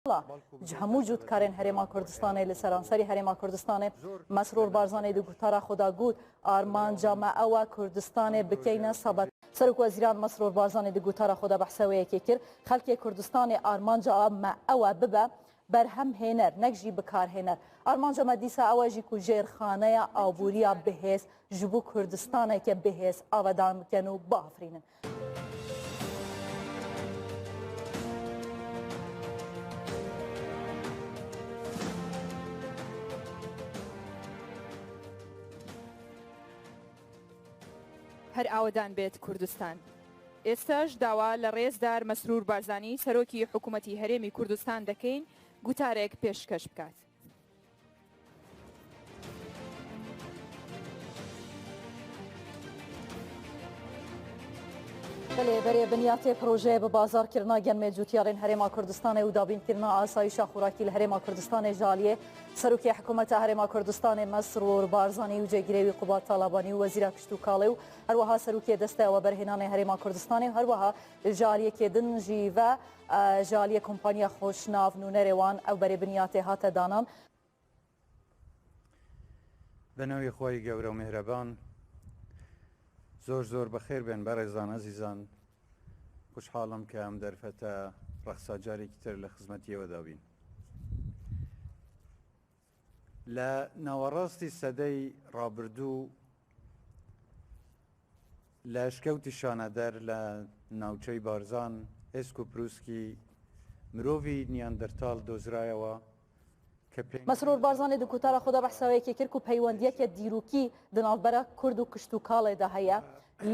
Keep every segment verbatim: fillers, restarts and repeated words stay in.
Ji hemû cotkarên Herêma Kurdistanê li seranserî Herêma Kurdistanê Mesrûr Barzanî di gotara xwe de got, armanca me ew e Kurdistanê bikeyne sebet. Serokwezîran Mesrûr Barzanî di gotara xwe de behsa wê yekê kir, xelkê Kurdistanê armanca me ew e bibe berhemhêner, nek jî bikarhêner. Armanca me dîsa ew e jî ku jêrxaneya aboriya bihêz ji bo Kurdistaneke bihêz avedan bikin û biafirînin. Her awedan bêt Kurdistan. ئێستاش داوا لە ڕێزدار مەسرور بارزانی، سەرۆکی حکوومەتی هەرێمی کوردستان دەکەین، گوتارێک پێشکەش بکات. Belê, berê binyatê projeyê bi bazarkirina genmê cotiyarên Herêma Kurdistanê û dabînkirina asayîşa xûrakî li Herêma Kurdistanê ji aliyê Serokê Hikûmeta Herêma Kurdistanê Mesrûr Barzanî û cêgirê wî Qubat Talabanî û Wezîra Kişt û Kalê û her wiha Serokê Desteya Weberhênanê Herêma Kurdistanê û her wiha ji aliyekê din jî ve, e, ji aliyê kompaniya xweşnav nûnerê wan ew berê binyatê hate danan. Bi navê Xwayê Gewre û Mêhreban, zor zor bi xêr bên berêzan ezîzan. Xweşhal im ke em derfete reqsa carekî tir li xizmetiyê we de bîn. Li nawerastî sedey rabirdû li eşkewtî şaneder li navçeyê Barzan, Hêsk û Prûskî, mirovî Neandertal dozrayawa ke pênc Mesrûr Barzanî di gotara xwe de behsa wê yekê kir ku peywendiyeke dîrokî di navbera Kurd û kişt û kalê de heye.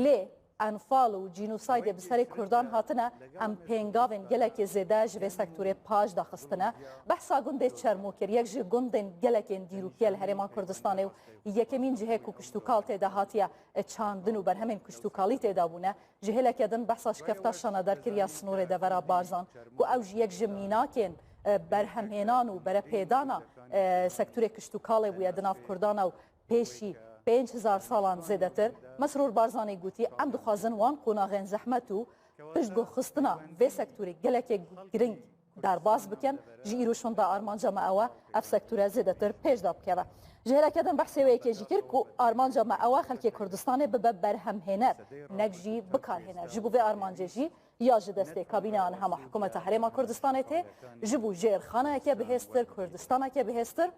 Lê Enfal û cînosaydê bi serê Kurdan hatine, em pêngavên gelekê zêde ji vê sektorê paş de xistine. Behsa gundê Çermû kir, yek ji gundên gelekên dîrokî ye li Herêma Kurdistanê û yekemîn cihê ku kiştûkal tê de hatiye çandin û berhemên kiştûkalî tê de bûne. Ji hêleke din behsa şikefta şanedarkiriya sinorê devera Barzan, ku ew jî yek ji mînakên, e, berhemhênan û berepêdana, e, sektorê kiştûkalê bûye di nav Kurdan e û pêşî pênc hezar salan zêdetir, Mesrûr Barzanî gotî, em dixwazin wan qonaxên zehmet û piştguhxistina vê sektorê gelekê giring derbas bikin. Ji îro şûnda armanca me ew e, ev sektore zêdetir pêş de bikeve. Ji hêleke din behsê wê yekê jî kir ku armanca me ew e xelkê Kurdistanê bibe berhemhêner, nek jî bikarhêner. Ji bo vê armancê jî ya ji destê kabîneya niha ma hikûmeta Herêma Kurdistanê tê, ji bo jêrxaneyeke bihêztir, Kurdistaneke bihêztir,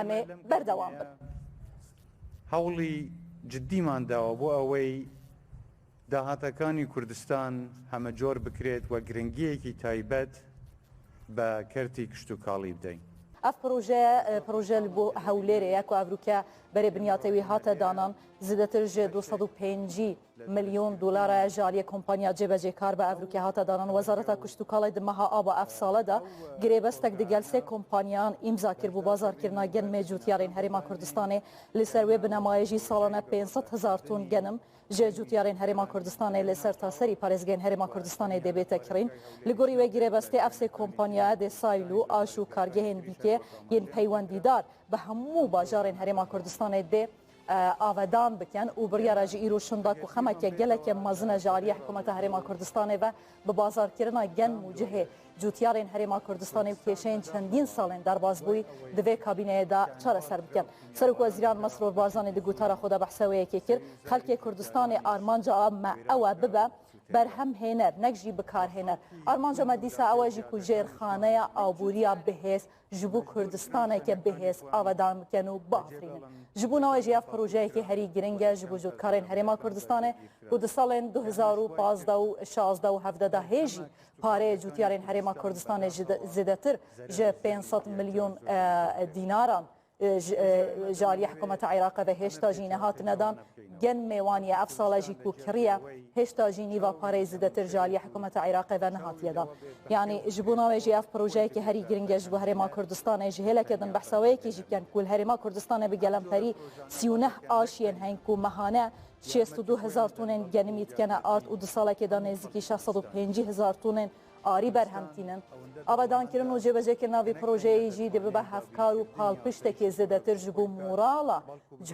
Em ê berdewam bin. Hewlî ciddîman dawa bo ewey dahatekanî Kurdistan hemecor bikirêt we giringiyekî taybet be kertî kiştûkalî bideyn. Ev proje, e, proje li bo Hewlêrê ye ku evroke berê binyatê wî hate danan, zêdetir ji du sed û pêncî milyon dolara ye ji aliyê kompanya cêbecêkar be. Evroke hate danan, Wezareta Kuşt û Kalê di meha aba ev sale de girêbestek digel sê kompanyan îmza kir bo bazarkirina genmê cotiyarên Herêma Kurdistanê. Li ser wê binemayê jî salane pênc sed hezar ton genim ji cotiyarên Herêma Kurdistanê li sertaserî parêzgehên Herêma Kurdistanê dê bête kirîn. Li gorî wê girêbestê ev sê kompanya dê sîlo, aş û kargehên dîkê yên peywendîdar bi hemû bajarên Herêma Kurdistanê dê e, avedan bikin û biryara ji îro şûnda ku xemeke geleke mezin e ji aliyê hikûmeta Herêma Kurdistanê ve bi bazarkirina gen û cihê cotiyarên Herêma Kurdistanê û kêşeyên çendîn salên derbasbûyî di vê kabîneyê de çareser bikin. Serokwezîran Mesrûr Barzanî di gotara xwe de behsa wê yekê kir, xelkê Kurdistanê armanca me ew e bibe berhemhêner, nek jî bikarhêner. Armanca me dîsa ew e jî ku jêrxaneya aboriya bihêz ji bo Kurdistaneke bihêz avedan bikin û biafirînin. Ji bo navê jî ev projeyekî herî giring e ji bo cotkarên Herêma Kurdistanê ku di salên du hezar û pazdeh û şazdeh û hevdeh de hê jî pareyê cotiyarên Herêma Kurdistanê ji de, zêdetir ji pênc sed milyon, e, dînaran, e, ji, e, ji aliyê hikûmeta Iraqê ve hêşta jî nehatine dan. Gen mêwaniye ev sale jî ku kiriye, hêşta jî nîva pareyê zêdetir ji aliyê hikûmeta Iraqê ve nehatiye dan. Yanî ji bo navê jî ev projeyekî herî giring e ji bo Herêma Kurdistanê. Ji hêleke din behsa wê yekê jî bikin ku li Herêma Kurdistanê bi gelemperî sî û neh aşiyên heyîn ku mehane şêst û du hezar tonên genimî dikene ard û di salekê de nêzîkî şeş sed û pêncî hezar tonên arî berhem tînin. Avadankirin û cêbecêkirina vî projeyê jî dê bibe hevkar û palpiştekê zêdetir ji bo morala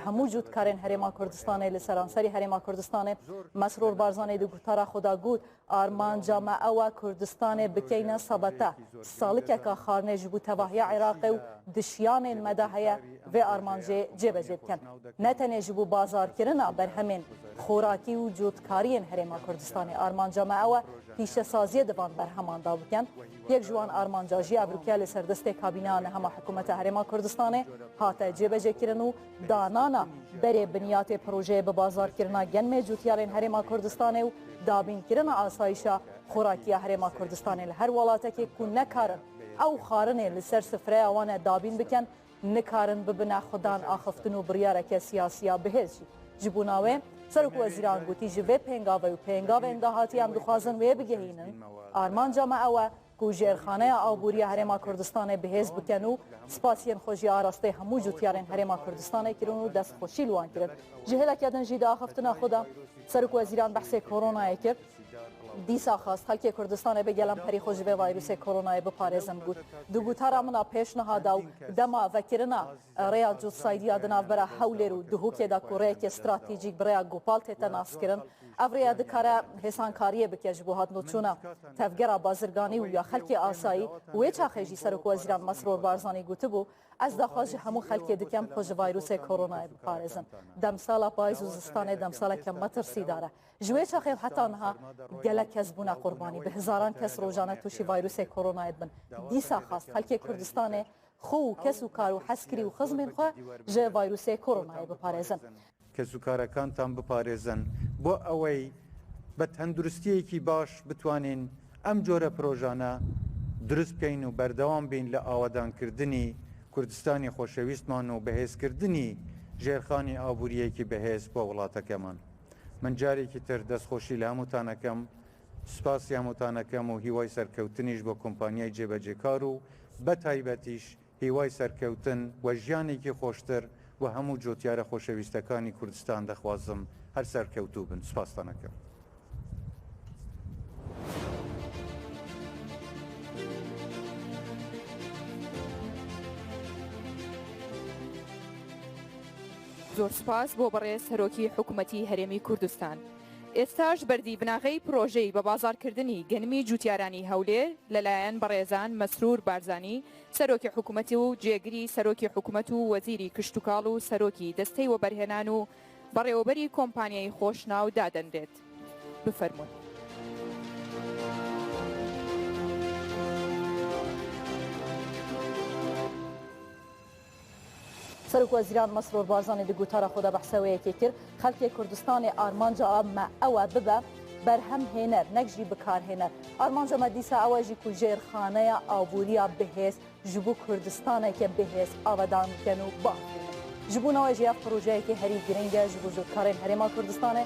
hemû cotkarên Herêma Kurdistanê li seranserî Herêma Kurdistanê. Mesrûr Barzanî di gotara xwe de got, armanca me ew e Kurdistanê bikeyne sebete, salikeka xwarinê ji bo tevahiya Iraqê û di şiyanên me de heye vê armancê cêbecê bikin. Ne tenê ji bo bazarkirina berhemên xorakî û cotkariyên Herêma Kurdistanê, armanca me ew e pîşesaziyê di van berheman de bikin. Yek ji wan armanca jî evroke li ser destê kabîneya nihema hikûmeta Herêma Kurdistanê hate cêbecêkirin û danana berê binyatê projeyê bi bazarkirina genmê cotyarên Herêma Kurdistanê û dabînkirina asayişa xorakiya Herêma Kurdistanê li her welatekê ku nekarin ew xwarinê li ser sifreya wan e dabîn bikin, nikarin bibine xwedan axiftin û biryareke siyasiya bihêz jî. Ji bona wê, Serokwezîran gotî, ji vê pêngavê û pêngavên dahatî em dixwazin wê bigihînin. Armanca me ew e ku jêrxaneya aborî ya Herêma Kurdistanê bihêz bikin û spasiyên xwe jî arastê hemû cotyarên Herêma Kurdistanê kirin û destxweşî li wan kirin. Ji hêleke din jî di axiftina xwe de Serokwezîran behsê koronayê kir. Dîsa xwest xelkê Kurdistanê bi gelemperî xwe ji vê vayrûsê koronayê biparêzin. Got, di gotara min a pêş niha da û dema vekirina rêya cotsaydiya di navbera Hewlêr û Duhokê de ku rêyeke stratejîk bi rêya Gopal tête naskirin, ev rêya dikare hêsankariyê bike ji bo hatnoçûna tevgera bazirganî û ya xelkê asayî. Wê çaxê jî Serokwezîran Mesrûr Barzanî gotibû, ez daxwaz ji hemû xelkê dikem xwe ji vayrûsê koronayê biparêzin. Demsala payîz û zistanê demsaleke metirsîdar e. Ji wê çaxê û heta niha gelek kes bûne qurbanî. Bi hezaran kes rojane tûşî vayrûsê koronayê dibin. Dîsa xwest xelkê Kurdistanê xwe û kes û kar û hezkirî û xizmên xwe ji vayrûsê koronayê biparêzin. Kes û karekantan biparêzin. Bo ewey bi tenduristiyekî baş bitwanên em cure projane dirust bikeyn û berdewam bîn li awedankirdinî Kurdistanê xweşewîstman û bihêzkirdinî jêrxanî aboriyekî bihêz bo welatekeman. Min carekî tir destxweşî li hemûtan ekem, spasî hemûtan ekem û hîway serkewtinî ji bo kompanyayê cêbecêkar û be taybetîş hîway serkewtin we jiyanekî xweştir we hemû cotyara xweşewîstekanî Kurdistan dixwazim. Her serkewtû bin. Spastan ekem. زۆر سپاس بۆ بەڕێز سەرۆکی حکوومەتی هەرێمی کوردستان. ئێستاش بەردی بناغەی پرۆژەی بە بازارکردنی گەنمی جوتیارانی هەولێر لەلایەن بەڕێزان مەسرور بارزانی، سەرۆکی حکوومەتی و جێگری سەرۆکی حکوومەت و وەزیری کشتوکاڵ و سەرۆکی دەستەی وەبەرهێنان و بەڕێوەبەری کۆمپانیای خۆشناو دادەنرێت. بفەرموون. Serok Wezîran Mesrûr Barzanî di gotara xwe de behsa wê yekê kir, xelkê Kurdistanê armanca me ew e bibe berhemhêner, nek jî bikarhêner. Armanca me dîsa ew e jî ku jêrxaneya aboriya bihêz ji bo Kurdistaneke bihêz awedan bikin û bavênin. Ji bona we jî ev projeyekê herî girîng e ji bo cotkarên Herêma Kurdistanê.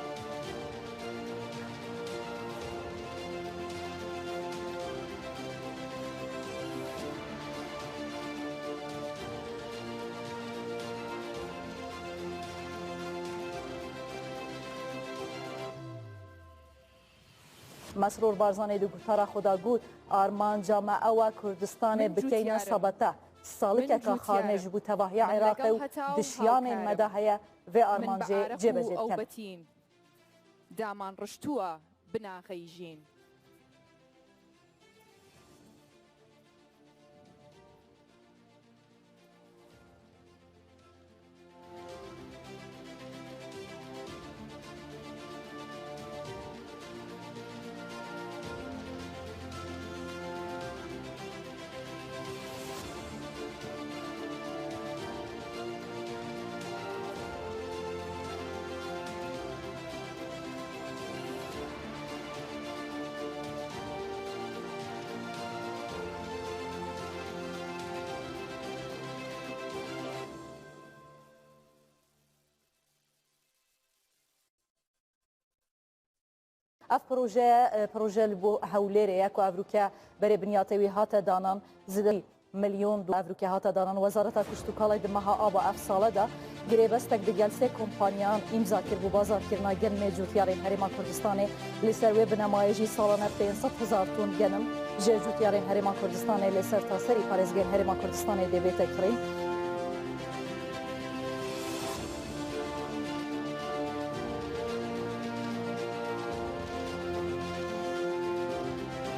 Mesrûr Barzanî di gotara xwe de got, armanca me ew e Kurdistanê bikeyne sebete, salikeke xarnê ji bo tevahiya Iraqê û di şiyanên me de heye vê armancê cêbecê bikin. دامان ڕشتووە بناغەی ژین. Ev proje, e, proje li bo Hewlêrê ye ku evroke berê binyatê wî hate danan. Zêde milyon dolar. Evroke hate danan, Wezareta Kuşt û Kalê di meha aba ev sale de girêbestek digel sê kompaniyan îmza kir bo bazarkirina genmê cotyarên Herêma Kurdistanê. Li ser wê binemayê jî salane pênc sed hezar ton genim ji cotyarên Herêma Kurdistanê li ser taserî parêzgehên Herêma Kurdistanê dê bête kirîn.